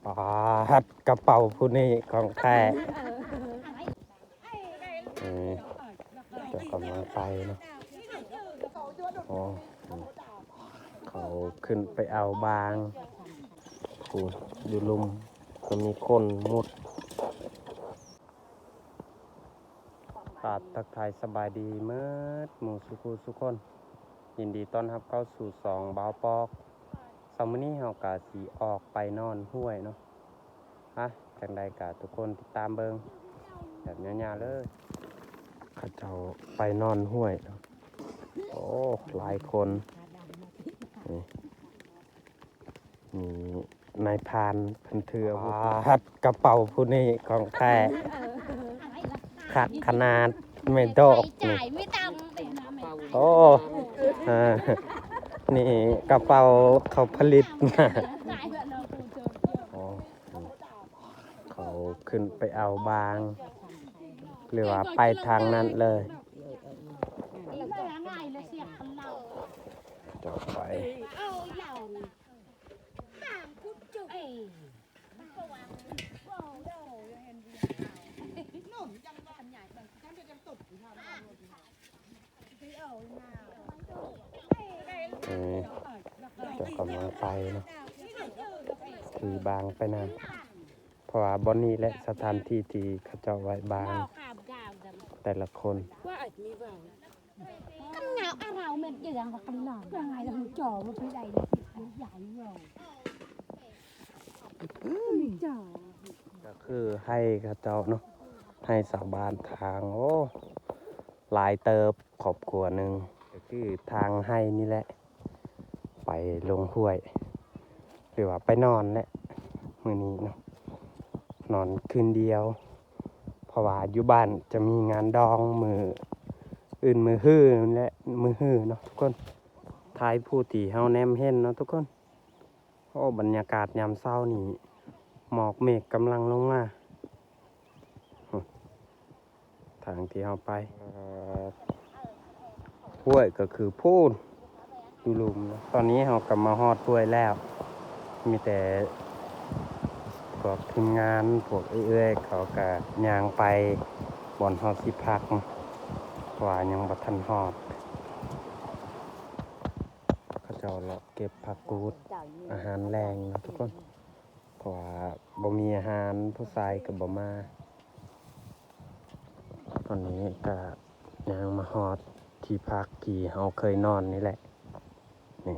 ປາດ ກະເປົາຜູ້ນີ້ຂອງແທ້. ເອີ ເຈົ້າກຳລັງໄປເນາະ. ໂອ້ ເຂົາຂຶ້ນໄປເອົາບາງ. ໂອ້ ຢູ່ລຸ່ມກໍມີຄົນມຸດ. ກາບທັກທາຍສະບາຍດີເໝິດໝູ່ສູ່ຄູ່ສູ່ຄົນ. ຍິນດີຕ້ອນຮັບເຂົ້າສູ່ຊ່ອງບ່າວປອກ. ເຊົ້າມື້ນີ້ເຮົາກະຊິອອກໄປນອນຫ້ວຍເນາະ. ຮະ ຈັ່ງໃດກະທຸກຄົນຕິດຕາມເບິ່ງແບບຍາວໆເລີຍ. ເຂົາເຈົ້າໄປນອນຫ້ວຍເນາະ. ໂອ້ ຫຼາຍຄົນ. ນີ້ ນີ້ນາຍພານເພິ່ນຖືອາວຸດ. ປາດ ກະເປົາຜູ້ນີ້ຂອງແທ້ ຄັກຂະໜາດ ແມ່ນດອກນີ້. ໂອ້ ເອີ ນີ້ກະເປົາເຂົາຜະລິດມາ. ໂອ້ ເຂົາຂຶ້ນໄປເອົາບາງ ຫຼືວ່າໄປທາງນັ້ນເລີຍ. ເຈົ້າໄປ. ເອີ ເຈົ້າກຳລັງໄປເນາະ ຖືບາງໄປນຳ ເພາະວ່າບ່ອນນີ້ແຫຼະສະຖານທີ່ທີ່ເຂົາເຈົ້າໄວ້ບາງແຕ່ລະຄົນ. ກັນງາວອາລາວແມ່ນເຈື່ອງວ່າກັນລາວ ຍັງໄງລະ ຈອມາໄປໄດ້ ໃຫຍ່ເນາະ ຈອ ກໍຄືໄຮ່ເຂົາເຈົ້າເນາະ ໄຮ່ຊາວບ້ານທາງ ໂອ້ ຫຼາຍເຕີບ ຄອບຄົວໜຶ່ງ ກໍຄືທາງໄຮ່ນີ້ແຫຼະ ໄປລົງຫ້ວຍ ຫຼືວ່າໄປນອນແຫຼະ ມື້ນີ້ເນາະ ນອນຄືນດຽວ ເພາະວ່າຢູ່ບ້ານຈະມີງານດອງມື້ອື່ນມື້ຮືແຫຼະ ມື້ຮືເນາະທຸກຄົນ. ທ້າຍຜູ້ທີ່ເຮົາແນມເຫັນເນາະທຸກຄົນ. ໂອ້ ບັນຍາກາດຍາມເຊົ້ານີ້ ໝອກເມກກຳລັງລົງມາ. ທາງທີ່ເຮົາໄປ ຫ້ວຍກໍຄືພຸ້ນ ຢູ່ລຸ່ມ. ຕອນນີ້ເຮົາກໍມາຮອດຫ້ວຍແລ້ວ ມີແຕ່ພວກທີມງານ ພວກເອື້ອຍໆ ເຂົາກໍຍ່າງໄປບ່ອນເຮົາຊິພັກ ເພາະວ່າຍັງບໍ່ທັນຮອດ. ເຂົາເຈົ້າເລາະເກັບຜັກກູດ ອາຫານແລງເນາະທຸກຄົນ ເພາະວ່າບໍ່ມີອາຫານ ຜູ້ຊາຍກໍບໍ່ມາ. ຕອນນີ້ກໍຍ່າງມາຮອດທີ່ພັກທີ່ເຮົາເຄີຍນອນນີ້ແຫຼະ ນີ້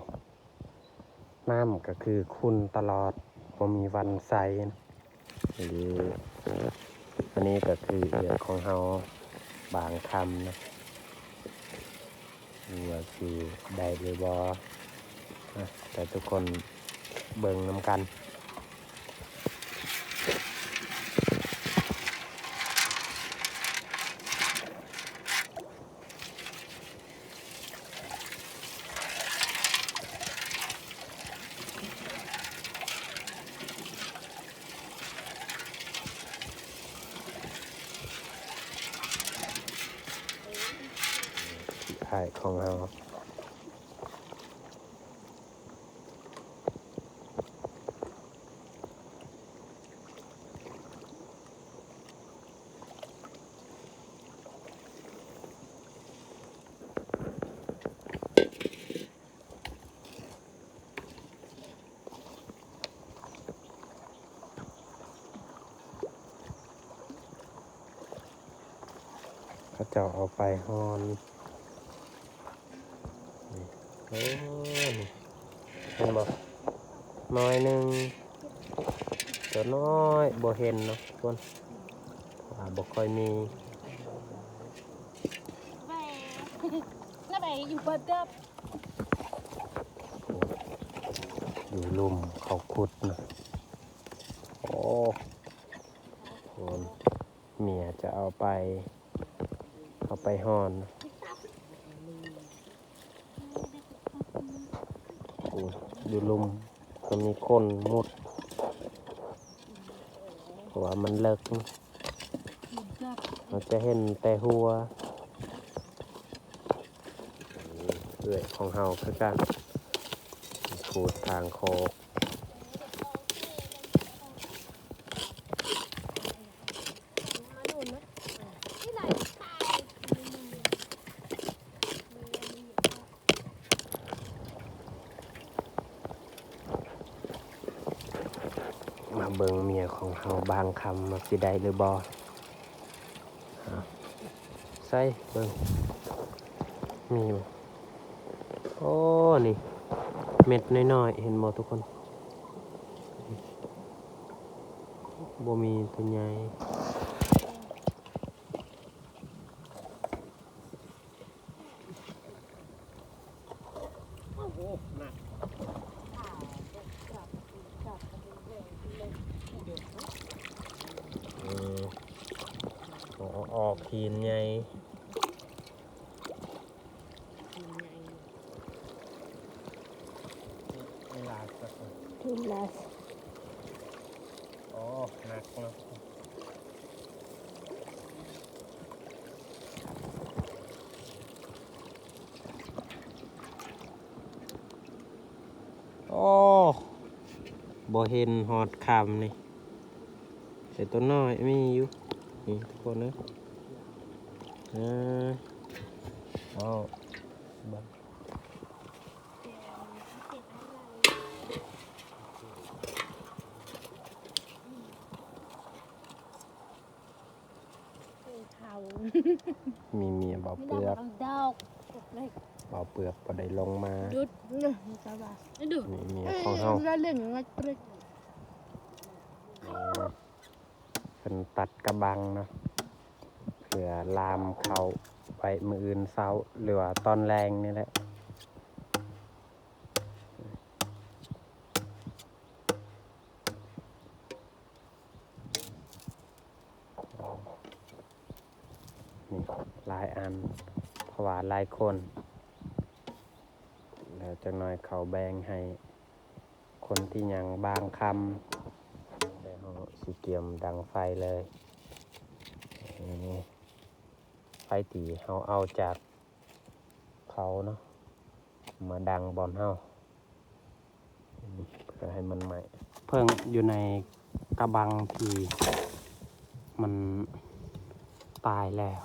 ນ້ຳກໍຄືຂຸ່ນຕະຫຼອດ ບໍ່ມີວັນໃສ. ຫຼື ອັນນີ້ກໍຄືເອື້ອຍຂອງເຮົາບາງຄຳນະ ບໍ່ຮູ້ວ່າຊິໄດ້ຫຼືບໍ່ ນະ ແຕ່ທຸກຄົນເບິ່ງນຳກັນ. ອ້າຍຂອງເຮົາ ເຂົາເຈົ້າເອົາໄປຮ່ອນ ນີ້ ໂອ້ ນີ້ ເຫັນບໍ່ ໜ້ອຍໜຶ່ງ ຕົວນ້ອຍ ບໍ່ເຫັນເນາະທຸກຄົນ ເພາະວ່າບໍ່ຄ່ອຍມີ. ຢູ່ລຸ່ມເຂົາຂຸດນະ ໂອ້ ໂຫ ເມຍຈະເອົາໄປ ເອົາໄປຮ່ອນ ໂອ້ ຢູ່ລຸ່ມກໍມີຄົນມຸດ ເພາະວ່າມັນເລິກ ເຮົາຈະເຫັນແຕ່ຫົວ. ເອື້ອຍຂອງເຮົາຄືກັນ ຂູດທາງໂຄກ. ເບິ່ງເມຍຂອງເຮົາບາງຄຳວ່າຊິໄດ້ຫຼືບໍ່. ໃສ່ເບິ່ງ ມີບໍ່? ໂອ້ ນີ້ເມັດນ້ອຍໆ ເຫັນບໍ່ທຸກຄົນ? ບໍ່ມີຕົວໃຫຍ່. ເອີ ອອກຫີນໃຫຍ່. ໂອ້ ໜັກເນາະ. ໂອ້ ບໍ່ເຫັນຮອດຄຳນີ້ ແຕ່ຕົວນ້ອຍມີຢູ່ ນີ້ທຸກຄົນເອີຍ. ເອີ ເອົາ ເບິ່ງ ມີເມຍເບົາເປືອກ ເບົາເປືອກບໍ່ໄດ້ລົງມາ. ດຸດ ນີ້ເມຍຂອງເຮົາ ເພິ່ນຕັດກະບັງເນາະ ເພື່ອລາມເຂົ້າໄວ້ມື້ອື່ນເຊົ້າ ຫຼືວ່າຕອນແລງນີ້ແຫຼະ. ນີ້ຫຼາຍອັນ ເພາະວ່າຫຼາຍຄົນ ແລ້ວຈັກໜ້ອຍເຂົາແບ່ງໃຫ້ຄົນທີ່ຍັງບາງຄຳ. ແລ້ວເຮົາຊິກຽມດັງໄຟເລີຍ. ນີ້ໄຟທີ່ເຮົາເອົາຈາກເຂົາເນາະ ມາດັງບ່ອນເຮົາ ເພື່ອໃຫ້ມັນໄໝ້. ເຜິ້ງຢູ່ໃນກະບັງທີ່ມັນຕາຍແລ້ວ